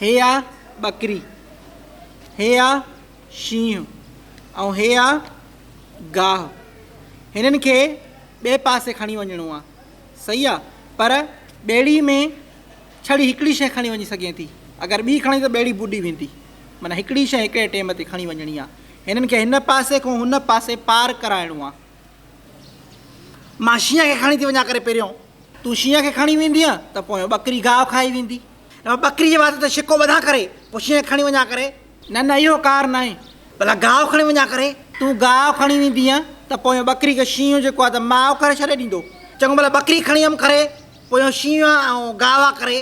هي آ ٻڪري، هي آ شينهن ۽ هي آ گاهه. هنن کي ٻئي پاسي کڻي وڃڻو آ. صحيح آ پر ٻيڙي ۾ ڇڙي هڪڙي شيء کڻي وڃي سگهين ٿي. اگر ٻي کڻي ته ٻيڙي ٻڏي ويندي. معنيٰ هڪڙي شيء هڪڙي ٽيم تي کڻي وڃڻي آ. هنن کي هن پاسي کان هن پاسي پار ڪرائڻو آ. مان شينهن کي کڻي ٿي وڃان ڪري پهريون. تون شينهن کي کڻي ويندينء ته پويان ٻڪري گاهه کائي ويندي. نه مان ٻڪري جي وات تي شڪو ٻڌان ڪري پوء شينهن کي کڻي وڃان ڪري. نه نه اهو ڪار ناهي. ڀلا گاهه کڻي وڃان ڪري. تون گاهه کڻي ويندينء ته پويان ٻڪري کي شينهن جيڪو آهي ته ماء ڪري ڇڏي ڏيندو. چڱو ڀلا ٻڪري کڻي ويم ڪري پويان شينهن ۽ گاهه آ ڪري.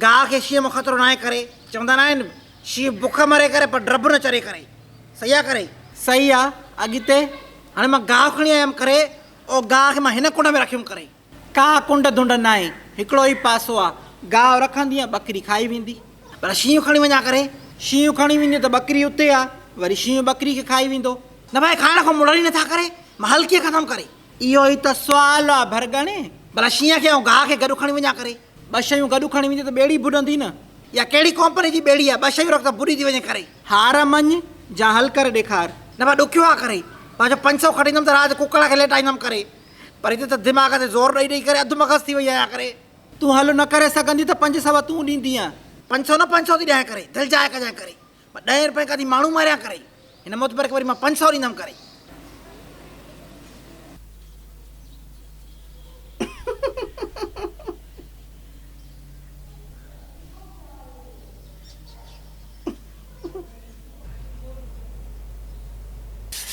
گاهه کي شينهن مان خطرو ناهي ڪري. چوندا ناهن شينهن بک مري ڪري پر ڊڀ نه چري ڪري. صحيح آ ڪري. صحيح آ اڳتي هاڻي مان گاهه کڻي آيم ڪري او گاهه کي مان هن ڪنڊ ۾ رکيم ڪري. ڪا ڪنڊ ڌنڊ ناهي، هڪڙو ئي پاسو آ. گاهه رکندينء ٻڪري کائي ويندي. ڀلا شينهن کڻي وڃان ڪري. شينهن کڻي ويندين ته ٻڪري اتي آ، وري شينهن ٻڪري کي کائي ويندو. نه ڀائي کائڻ کان مڙن ئي نٿا ڪري، مان حل ڪيئن ڪندم ڪري. اهو ئي ته سوال آ ڀرڳڻي. ڀلا شينهن کي ۽ گاهه کي گڏ کڻي وڃان ڪري. ٻه شيون گڏ کڻي ويندين ته ٻيڙي ٻڏندي نه. اها ڪهڙي ڪمپني جي ٻيڙي آ، ٻه شيون رک ته ٻڏي ٿي وڃي ڪري. هار مڃ جا حل ڪري ڏيکار. نه ڀا ڏکيو آ ڪري. مان چيو 500 کٽيندم ته رات جو ڪڪڙ کي ليٽائيندم ڪري. پر هتي ته دماغ تي زور ڏئي ڏئي ڪري اڌ مغز ٿي وئي آهيان ڪري. تون حل نه ڪري سگهندين ته 500 تون ڏيندينء. 500 نه 500 ٿي ڏيانء ڪري. دل جاء ڪجانء ڪري. مان ڏهين رپين کان ٿي ماڻهو ماريان ڪري. هن معتبر کي وري مان 500 ڏيندم ڪري.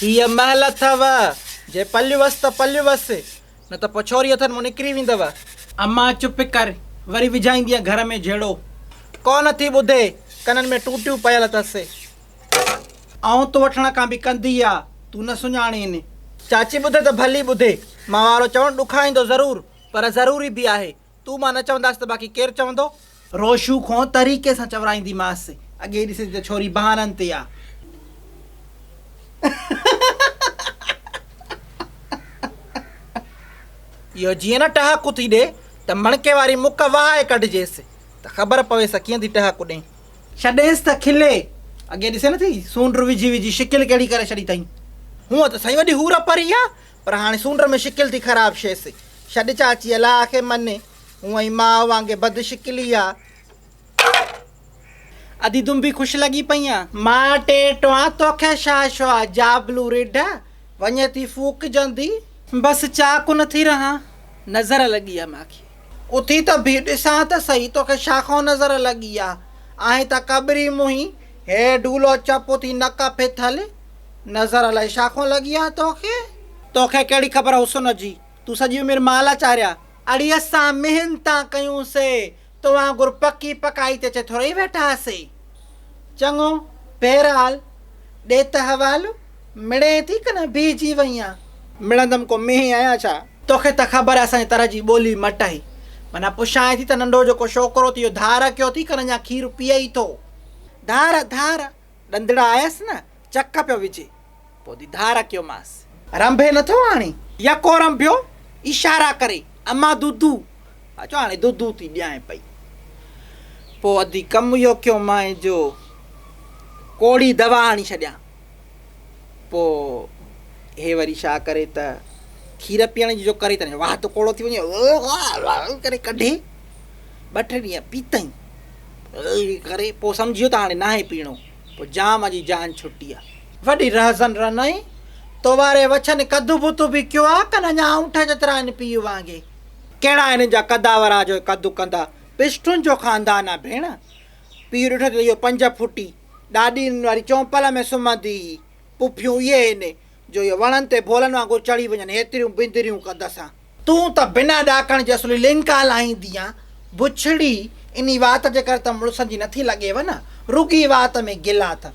هيء مهل اٿئو، جي پليوس ته پليوس، نه ته پوء ڇوري هٿن مان نڪري ويندؤ. امان چپ ڪر، وري وجهائيندينء گهر ۾ جهيڙو. ڪونه ٿي ٻڌي، ڪنن ۾ ٽوٽيون پيل اٿس. آئون تو وٺڻ کان به ڪندي آ، تون نه سڃاڻين. چاچي ٻڌي ته ڀلي ٻڌي، مان وارو چوڻ ڏکائيندو ضرور، پر ضروري به آهي. تون مان نه چونداس ته باقي ڪير چوندو؟ روشو کون طريقي سان چورائينديمانس. اڳي ئي ڏسي ٿي ته ڇوري بهانن تي آ. اهو جيئن نه ٽهڪ ٿي ڏي ته مڻڪي واري مڪ وهائي ڪڍجيس ته خبر پويس ڪيئن ٿي ٽهڪ ڏين. ڇڏينس ته کلي. اڳي ڏسين نه ٿي سونڊ وجهي وجهي شڪل ڪهڙي ڪري ڇڏي اٿئي. هونء ته سائين وڏي حور پري آ پر هاڻي سونڊ ۾ شڪل ٿي خراب شيس. ڇڏ چاچي الله کي مڃ، هونء ئي ماء وانگي بد شڪلي آ. ادي دنبي خوش لڳي پئي آن. مان ٽيٽو آن توکي ڇا شو آ جابلو رڍ وڃي ٿي ڦوڪجندي. بس چاڪ نه ٿي رهان نظر لڳي آ ماکي. اٿي ته بيهه ڏسان ته سهي توکي ڇا کان نظر لڳي آ. آهين ته ڪٻري منهين هي ڊولو چپو ٿي نڪ ڦٿل نظر الائي ڇا کان لڳي آ توکي. توکي ڪهڙي خبر حسن جي. تون سڄي عمر مال چاريا. اڙي اسان محنتان ڪيون سي، تو وانگر پڪي پڪائي تي اچي ٿورئي ويٺا سي. چڱو، بهرحال، ڏي ته حوالو، مڙين ٿي ڪنه بيهجي وئين آن؟ مڙندم ڪو مينهن آهيان ڇا؟ توکي ته خبر آهي اسان جي تر جي ٻولي مٽ آهي. معنيٰ پڇانء ٿي ته ننڍو جيڪو ڇوڪرو ٿي اهو ڌار ڪيو ٿي ڪنه اڃا کير پيئي ٿو. ڌار، ڌار. ڏندڙا آيس نه، چڪ پيو وجهي. پوء the ڌار ڪيومانس. رنڀي نٿو هاڻي؟ يڪو رنڀيو، اشارا ڪري، اما دودو. اچو هاڻي دودو ٿي ڏيانء پئي. پوء ادي ڪم اهو ڪيومانء جو ڪوڙي دوا هڻي ڇڏيان. پوء هي وري ڇا ڪري ته کير پيئڻ جي جو ڪري ته وات ڪوڙو ٿي وڃي ڪري ڪڍي. ٻه ٽي ڏينهن پيتائين. ڪري پوء سمجهي ويو ته هاڻي ناهي پيئڻو. پوء جام جي جان ڇٽي آ. وڏي رهزن رنئي، تو واري وڇن ڪڌ بت به ڪيو آ ڪن اڃا اونٺ جيترا آهن پيء وانگي. ڪهڙا هنن جا قداور آ جو ڪڌ ڪندا. پشتون جو خاندان آ ڀيڻ. پيء ڏٺو ته اهو پنج فوٽي ڏاڏي واري چونپل ۾ سمهندي هئي. پڦيون اهي هن جو اهي وڻن تي ڀولن وانگر چڙهي وڃن هيتريون بندريون قد سان. تون ته بنا ڏاڪڻ جي اصلي لنڪا لاهيندي آن، بڇڙي، انهي وات جي ڪري ته مڙسن جي نٿي لڳيو نه، رڳي وات ۾ گلا اٿو.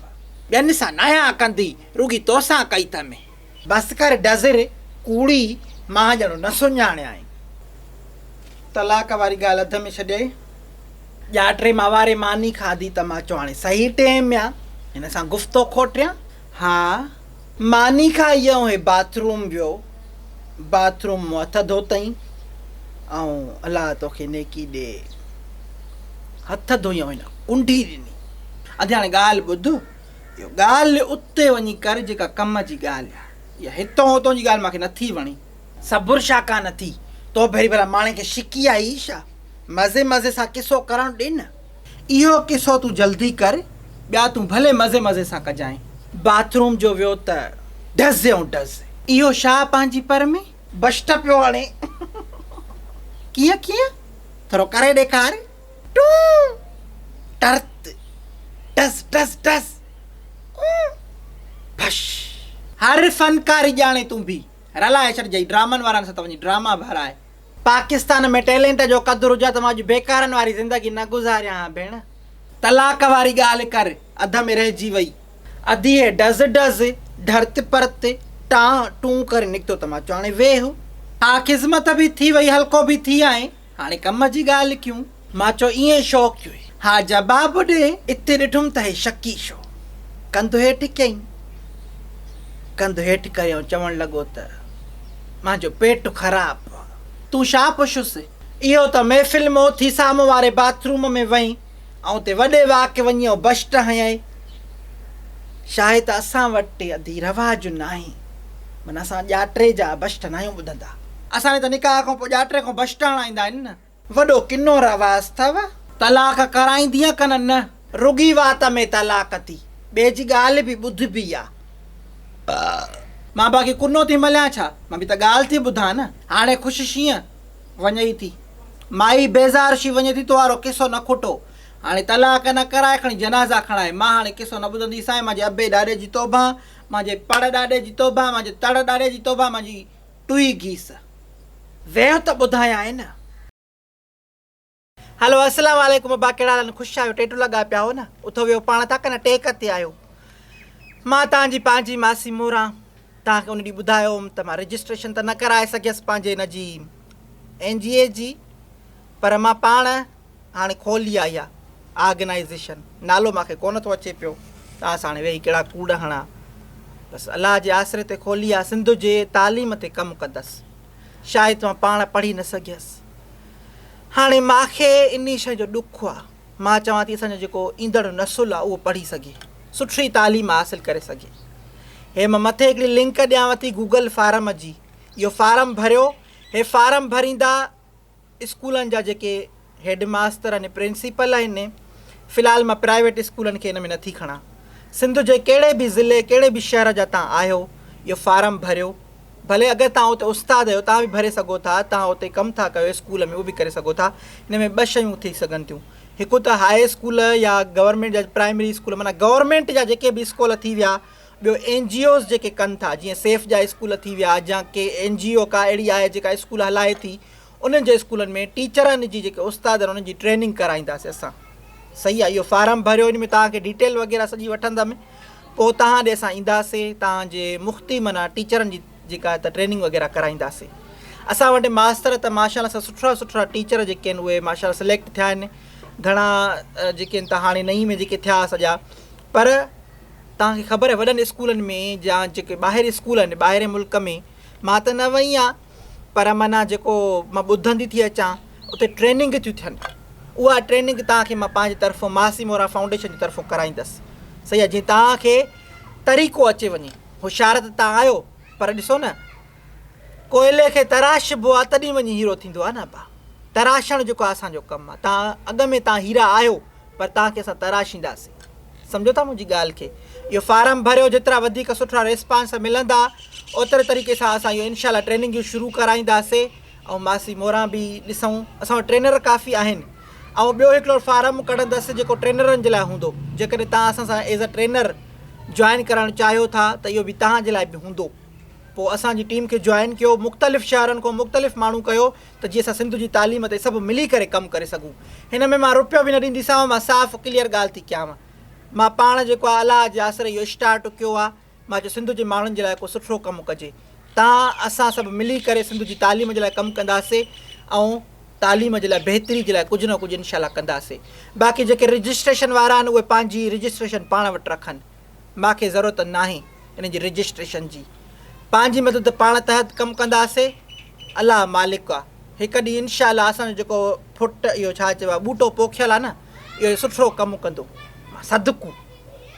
ٻين سان ناهيان ڪندي، رڳي توسان ڪئي اٿم. بس ڪر ڊزر، ڪوڙي، مان ڄڻ نه سڃاڻيانء. طلاق واري ڳالهه اڌ ۾ ڇڏيائين. ڄاٽي مان واري ماني کاڌي ته مان چيو هاڻي صحيح ٽيم آ، هن سان گفتو کوٽيان. ها. ماني کائي ۽ هي باٿ روم ويو. باٿ روم مان هٿ ڌوتئين ۽ الله توکي نيڪي ڏي. هٿ ڌوئي ۽ هن ڪنڍي ڏني. ادي هاڻي ڳالهه ٻڌ، اهو ڳالهه اتي وڃي ڪر جيڪا ڪم جي ڳالهه آ. اها هتون هتون جي ڳالهه مان کي نٿي وڻي. صبر شا ڪانه ٿي. تو ڀيري ڀلا ماڻهي کي شڪي آئي ڇا؟ مزي مزي سان قصو ڪرڻ ڏي نه. اهو قصو تون جلدي ڪر، ٻيا تون ڀلي مزي مزي سان ڪجانء. باٿ روم جو ويو ته ڊز ۽ ڊز. اهو شاهه پنهنجي پر ۾. بشٽ پيو هڻي. ڪيئن ڪيئن؟ ٿورو ڪري ڏيکار. ٽون! ٽرت! ڊز ڊز ڊز! اون! ڦش! هر فنڪاري ڄاڻي تون ڀي. رلائي ڇڏجئي ڊرامن وارن سان ته وڃي ڊراما ڀرائي. پاڪستان ۾ ٽيلنٽ جو قدر هجي ها ته مان اڄ بيڪارن واري زندگي نه گذاريان ها ڀيڻ. طلاق واري ڳالهه ڪر اڌ ۾ رهجي وئي. ادي هي ڊز ڊز، ڍرت پرت، ٽان ٽون ڪري نڪتو ته مان چيو هاڻي ويهه. ها خذمت به ٿي وئي هلڪو به ٿي آئين هاڻي ڪم جي ڳالهه ڪيون. مان چيو ائين شو ڪيوئي. ها جواب ڏي. اتي ڏٺم ته هي شڪي شو. ڪنڌ هيٺ ڪيائين. ڪنڌ هيٺ ڪري ۽ چوڻ لڳو ته مانجو پيٽ خراب آ. تون ڇا پڇيس؟ اهو ته محفل مان اٿي سامهون واري باٿ روم ۾ وئين ۽ اتي وڏي واڪ وڃي ۽ بشٽ هنيائين. شاهي ته اسان وٽ ادي رواج ناهي. معنيٰ اسان ڄاٽي جا بشٽ ناهيون ٻڌندا. اسان ڏي ته نڪاح کان پوء ڄاٽي کان بشٽ هڻائيندا آهن نه. وڏو ڪنو رواج اٿو. طلاق ڪرائيندينء ڪن نه؟ رڳي وات ۾ طلاق ٿي. ٻئي جي ڳالهه به ٻڌبي آ. مان باقي ڪنو ٿي مليان ڇا؟ مان به ته ڳالهه ٿي ٻڌان نه. هاڻي خوش شينهن وڃئي ٿي. مائي بيزار شي وڃي ٿي تو وارو قصو نه کٽو. هاڻي طلاق نه ڪرائي کڻي جنازا کڻائي. مان هاڻي قصو نه ٻڌنديسانء. مانجي ابي ڏاڏي جي توبهان، مانجي پڙ ڏاڏي جي توبهان، مانجي تڙ ڏاڏي جي توبهان، مانجي ٽوئي گيس. ويهه ته ٻڌايانء نه. هلو السلام عليڪم ابا ڪهڙا حال آهن خوش آهيو ٽيٽو لڳا پيا هو نه اٿو ويهو پاڻ ٿا ڪنه ٽيڪ تي آهيو مان توهان جي پنهنجي ماسي موران توهان کي ان ڏينهن ٻڌايو هوم ته مان رجسٽريشن ته نه ڪرائي سگهيس پنهنجي ان جي اين جي اي جي پر مان پاڻ هاڻي کولي آئي آ آرگنائيزيشن نالو مانکي ڪونه ٿو اچي پيو توهان سان هاڻي ويهي ڪهڙا ڪوڙ هڻان بس الله جي آسري تي کولي آ سنڌ جي تعليم تي ڪم ڪندس شايد مان پاڻ پڙهي نه سگهيس هاڻي مانکي انهي شي جو ڏک آ مان چوان ٿي اسان جو جيڪو ايندڙ نسل آ اهو پڙهي سگهي سٺي تعليم حاصل ڪري سگهي هي مان مٿي هڪڙي لنڪ ڏيانو ٿي گوگل فارم جي اهو فارم ڀريو هي فارم ڀريندا اسڪولن جا جيڪي هيڊ ماستر ۽ پرنسپل آهن في الحال مان پرائيويٽ اسڪولن کي ان ۾ نٿي کڻان سنڌ جي ڪهڙي به ضلعي ڪهڙي به شهر جا تان آهيو اهو فارم ڀريو ڀلي اگر تان اتي استاد آهيو تان به ڀري سگهو ٿا تان اتي ڪم ٿا ڪيو اسڪول ۾ اهو به ڪري سگهو ٿا ان ۾ ٻه شيون ٿي سگهن ٿيون هڪ ته هاء اسڪول يا گورنمينٽ جا پرائمري اسڪول معنيٰ گورنمينٽ جا جيڪي به اسڪول ٿي ويا ٻيو اين جي اوز جيڪي ڪن ٿا جيئن سيف جا اسڪول ٿي ويا يا ڪي اين جي او ڪا اهڙي آهي جيڪا اسڪول هلائي ٿي انهن جي اسڪولن ۾ ٽيچرن جي جيڪي استاد آهن انهن جي ٽريننگ ڪرائينداسين اسان صحيح آهي اهو فارم ڀريو ان ۾ توهان کي ڊيٽيل وغيره سڄي وٺندم پوء توهان ڏي اسان اينداسين توهان جي مختي معنيٰ ٽيچرن جي جيڪا ته ٽريننگ وغيره ڪرائينداسين اسان وٽ ماستر ته ماشاء الله سان سٺا سٺا ٽيچر جيڪي آهن اهي ماشاء الله سليڪٽ ٿيا آهن گهڻا جيڪي آهن ته هاڻي نئين ۾ جيڪي ٿيا سڄا پر توهان کي خبر آهي وڏن اسڪولن ۾ يا جيڪي ٻاهر اسڪول آهن ٻاهرين ملڪ ۾ مان ته نه وئي آهيان پر معنيٰ جيڪو مان ٻڌندي ٿي اچان اتي ٽريننگ ٿيون ٿين اها ٽريننگ توهان کي مان پنهنجي طرفون ماسي مورا فائونڊيشن جي طرفون ڪرائيندس صحيح آهي جيئن توهان کي طريقو اچي وڃي هوشيار ته توهان آهيو پر ڏسو نه ڪوئلي کي تراشبو آهي تڏهن وڃي هيرو ٿيندو آهي نه ابا تراشڻ جيڪو آهي اسان جو ڪم آهي توهان اڳ ۾ توهان هيرا آهيو پر توهان کي اسان تراشينداسين سمجهو ٿا منهنجي ڳالهه کي اهو فارم ڀريو جيترا وڌيڪ سٺا ريسپانس ملندا اوتري طريقي سان اسان اهو انشاء الله ٽريننگيون شروع ڪرائينداسي ۽ ماسي موران به ڏسون اسان وٽ ٽرينر ڪافي آهن ۽ ٻيو هڪڙو فارم ڪڍندس جيڪو ٽرينرن جي لاء هوندو جيڪڏهن توهان اسان سان ايز ا ٽرينر جوائن ڪرڻ چاهيو ٿا ته اهو به توهان جي لاء به هوندو پوء اسان جي ٽيم کي جوائن ڪيو مختلف شهرن کان مختلف ماڻهو ڪيو ته جيئن اسان سنڌ جي تعليم تي سڀ ملي ڪري ڪم ڪري سگهون. هن ۾ مان روپيو به نه ڏينديسانو مان صاف ڪليئر ڳالهه ٿي ڪيانو. مان پاڻ جيڪو آ الله جي آسري اهو اسٽارٽ ڪيو آ مان چيو سنڌ جي ماڻهن جي لاء ڪو سٺو ڪم ڪجي. تان اسان سڀ ملي ڪري سنڌ جي تعليم جي لاء ڪم ڪنداسي ۽ تعليم جي لاء بهتري جي لاء ڪجهه نه ڪجهه انشاء الله ڪنداسي. باقي جيڪي رجسٽريشن وارا آهن اهي پنهنجي رجسٽريشن پاڻ وٽ رکن. مان کي ضرورت ناهي انهن جي رجسٽريشن جي. پنهنجي مدد پاڻ تحت ڪم ڪنداسي. الله مالڪ آ. هڪ ڏينهن انشاء الله اسان جو جيڪو ڦٽ اهو ڇا چئبو آ ٻوٽو پوکيل آ نه اهو سٺو ڪم ڪندو. مان صدقو.